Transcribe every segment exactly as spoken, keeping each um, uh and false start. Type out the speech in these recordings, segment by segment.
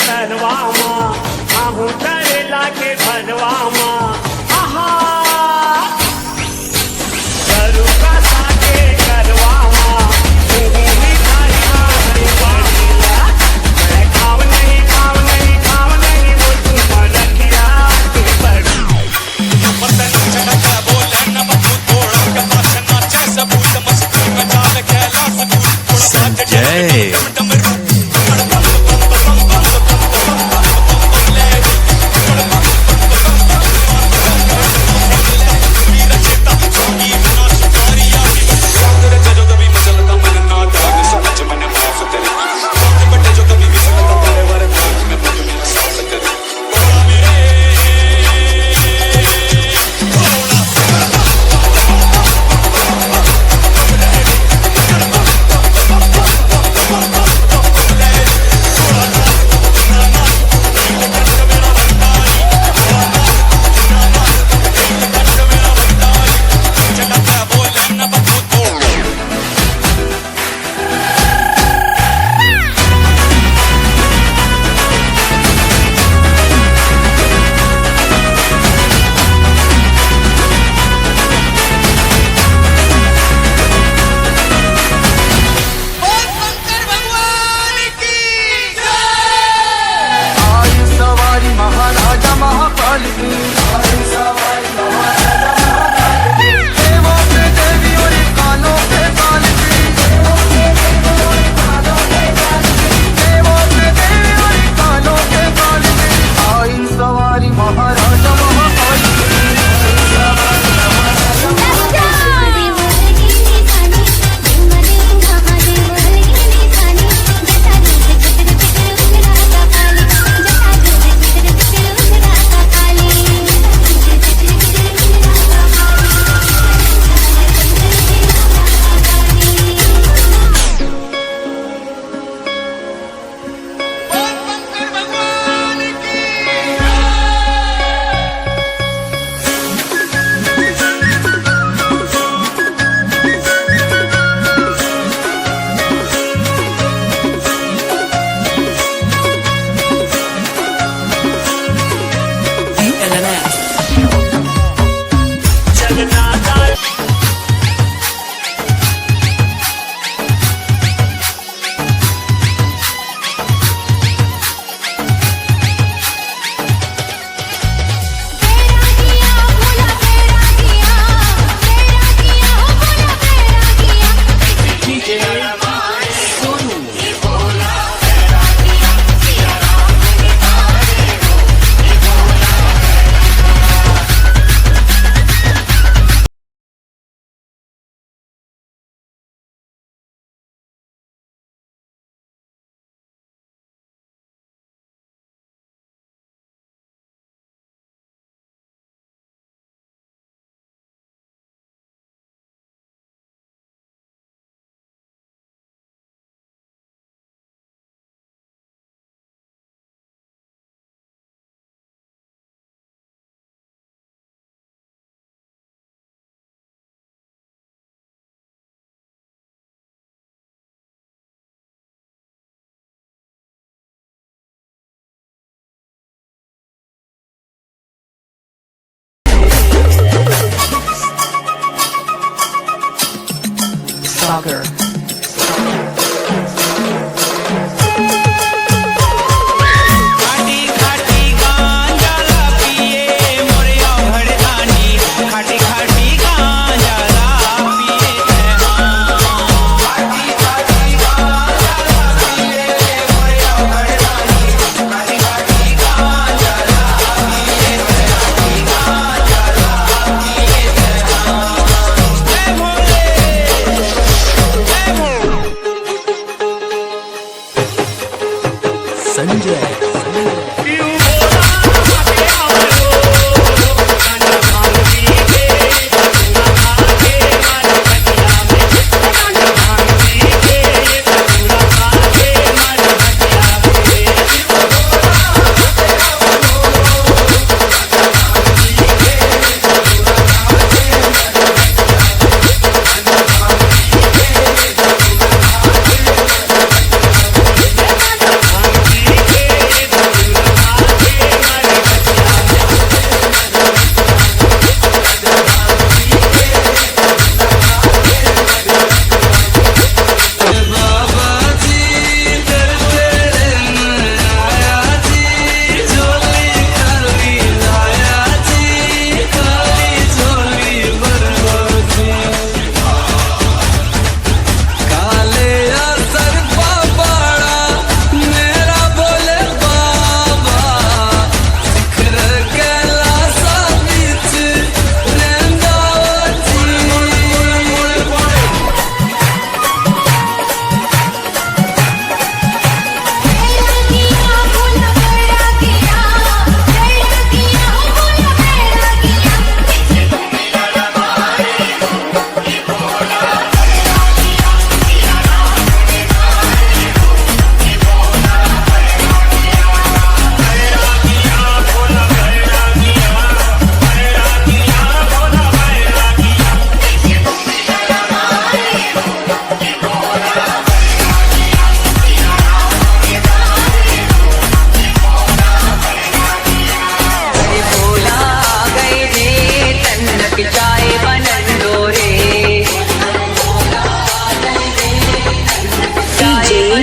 करवा मा, आहू करेला के भरवा मा, आहा। गरु का साथे करवा मा, मुँह मिठाई मा हरी बाबूला। मैं खाव नहीं, खाव नहीं, खाव नहीं, वो तुम रखिया के बड़ी। संजय। Sagar. संजय।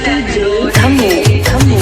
धम्मू, धम्मू।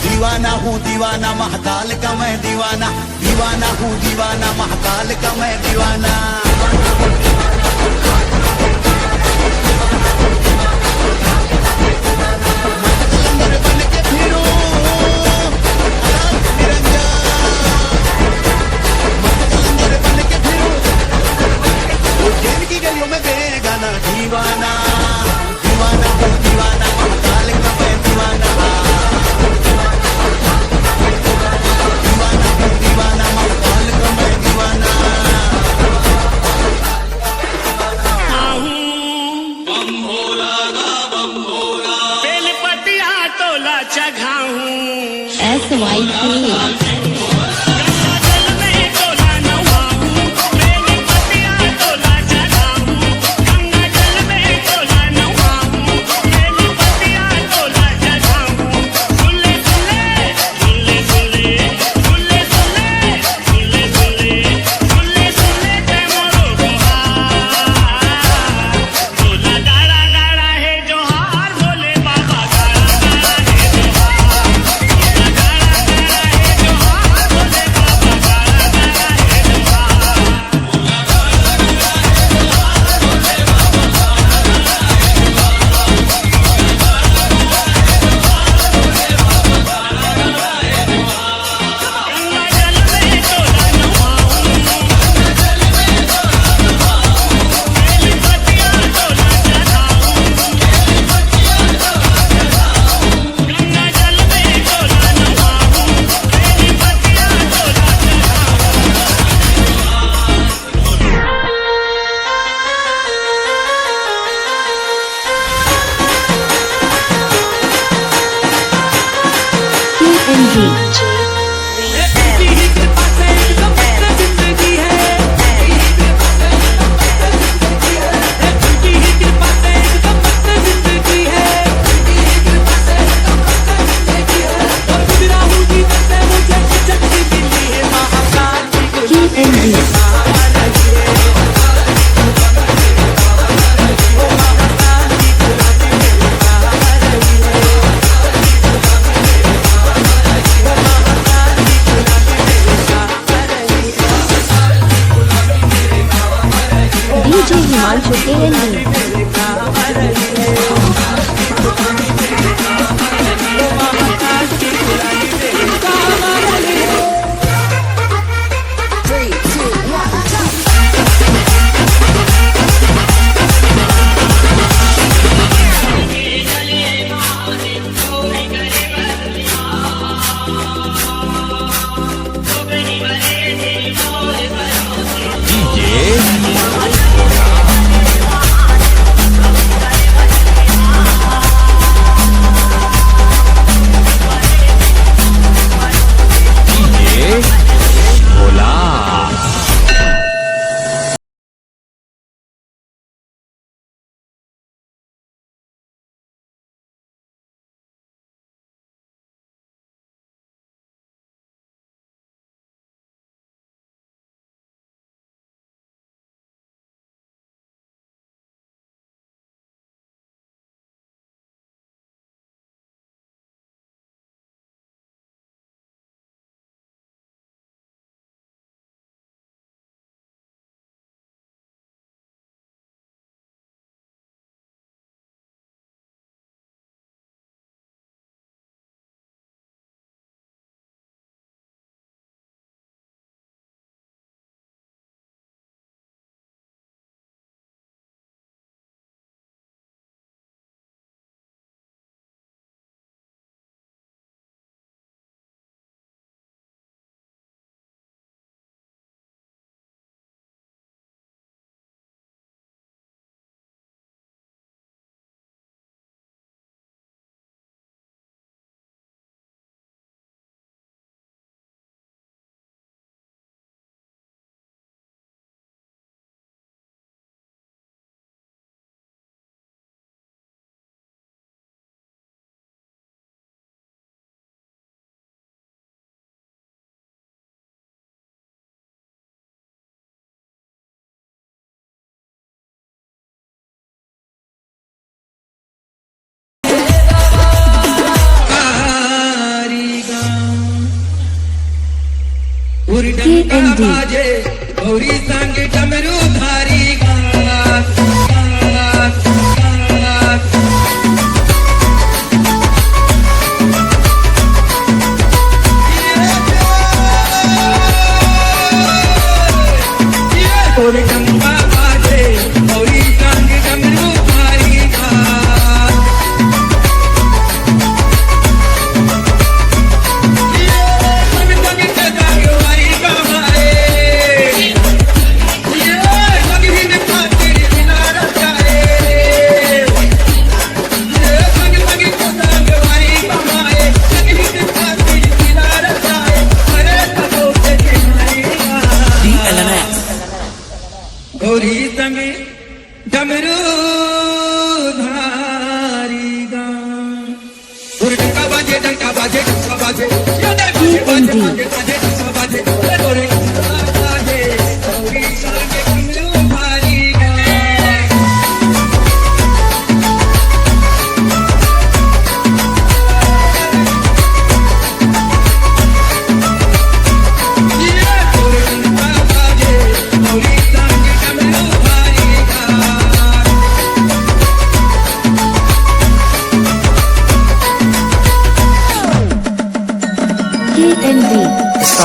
दीवाना हूँ दीवाना, महाकाल का मैं दीवाना। दीवाना हूँ दीवाना, महाकाल का मैं दीवाना। मत कलंदर बन के फिरूं, हालात निरंजन। मत कलंदर बन के फिरूं, उज्जैन की गलियों में दे गाना दीवाना। दीवाना हूँ दीवाना, महाकाल का मैं दीवाना। दीवाना हूँ दीवाना, महाकाल का मैं दीवाना। बेलपतिया तोला चघाऊं। S Y P। डंका बाजे, गौरी संग डमरू धारी गा। गौरी संग डमरू धारी गा। डंका बाजे, डंका बाजे, डंका बाजे, डंका बाजे, डंका बाजे।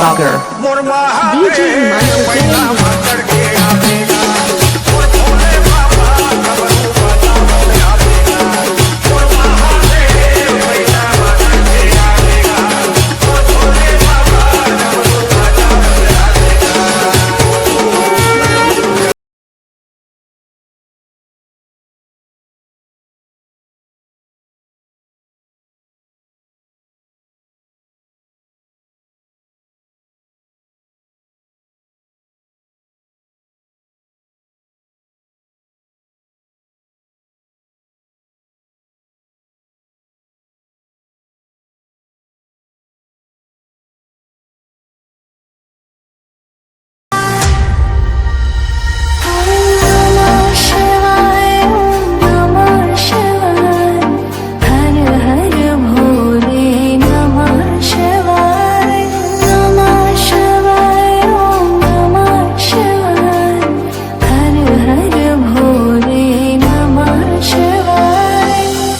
Sagar. D J Himanshu Jain.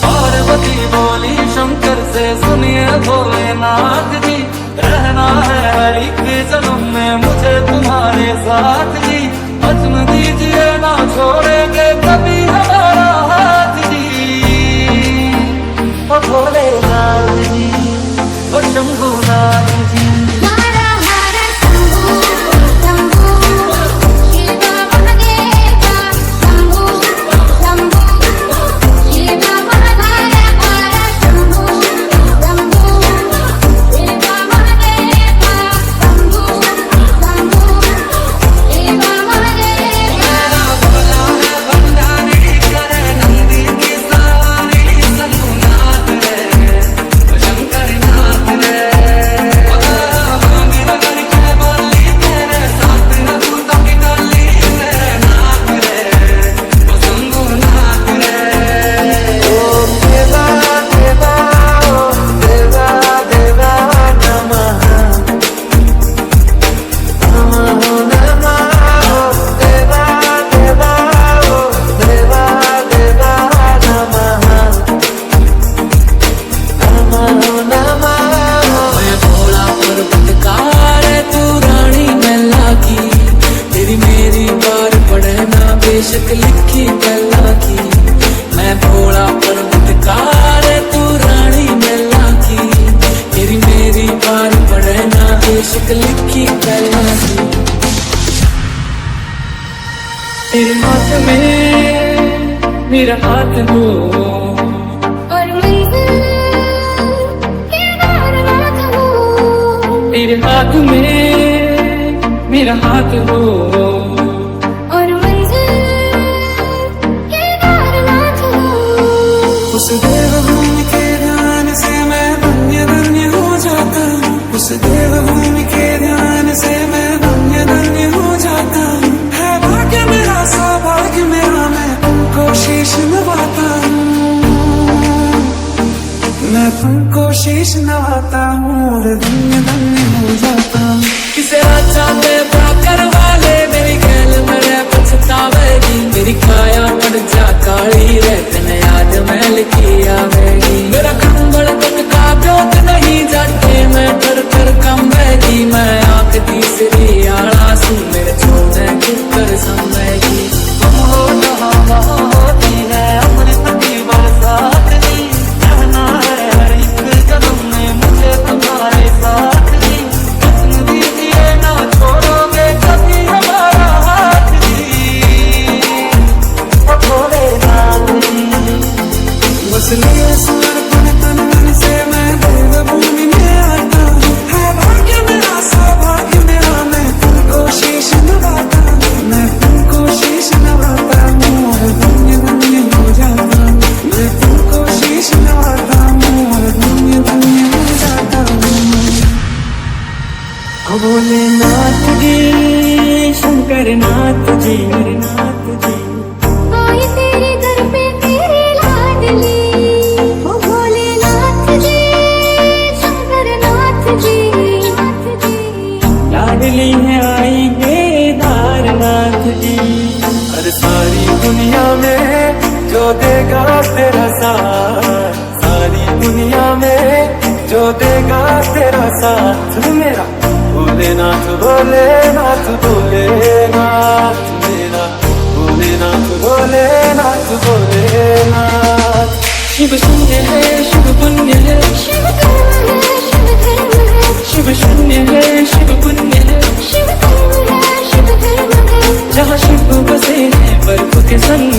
Parvati बोली शंकर से, सुनिए भोलेनाथ जी, रहना है हर एक जन्म में मुझे तुम्हारे साथ जी। बचन दीजिए ना छोड़ेंगे कभी हमारा हाथ जी। ओ भोलेनाथ जी, ओ शंभुनाथ जी। मैं भोला पर्वतकार, तू रानी मैला की। तेरी मेरी पार पड़े ना, बेशक लिखी पहला की। मैं भोला पर्वतकार, तू रानी मैला की। तेरी मेरी पार पड़े ना, बेशक लिखी पहला की। तेरे हाथ में मेरा हाथ हो, और मंजिल केदारनाथ हो। तेरे हाथ में मेरा हाथ हो, और मंजिल केदारनाथ हो। उस देवभूमि के ध्यान से मैं धन्य धन्य हो जाता हूँ। उस देवभूमि के ध्यान से मैं धन्य धन्य हो जाता हूँ। है भाग्य मेरा, सौभाग्य मेरा, मैं तुमको शीश नवाता हूँ। मैं तुमको शीश नवाता हूँ और धन्य धन्य हो जाता हूँ। किसे राजा में ब्याह करवा ले, मेरी गैल मरे पछतावेगी। मेरी काया पड़ जा काली रे, तने याद मैल की आवेगी। मेरा कंबल तक का ब्योत नहीं, जाके मैं डर कर कंबेगी। मैं आंख तीसरी आला सू, मेरे छोड़ने क्यों कर संभेगी। तुम हो जहाँ वहाँ होती है अमृत की बरसात जी। रहना है हर एक कदम में मुझे तुम्हारे साथ जी। कसम दीजिए ना छोड़ोगे कभी हमारा हाथ जी। ओ भोलेनाथ जी। बस ले समर्पण तन मन से मैं देवभूमि में आता हूँ। है भाग्य मेरा, सौभाग्य मेरा, मैं तुमको शीश नवाता हूँ। मैं तुमको शीश नवाता हूँ और धन्य धन्य हो जाता हूँ। मैं तुमको शीश नवाता हूँ और धन्य धन्य हो जाता हूँ। ओ भोलेनाथ जी, शंकर नाथ जी, नाथ जी। आई तेरे दर पे तेरी लाडली, ओ भोलेनाथ जी, शंकर नाथ जी। लाडली है आई केदारनाथ जी। अरे सारी दुनिया में जो देगा तेरा साथ, सारी दुनिया में जो देगा तेरा साथ मेरा, भोलेनाथ, भोलेनाथ, भोलेनाथ मेरा, भोलेनाथ, भोलेनाथ, भोलेनाथ। शिव शून्य है, शिव पुण्य है, शिव कर्म है, शिव धर्म है। शिव शून्य है, शिव पुण्य है, शिव कर्म है, शिव धर्म है। जहाँ शिव बसे हैं बर्फ के संग,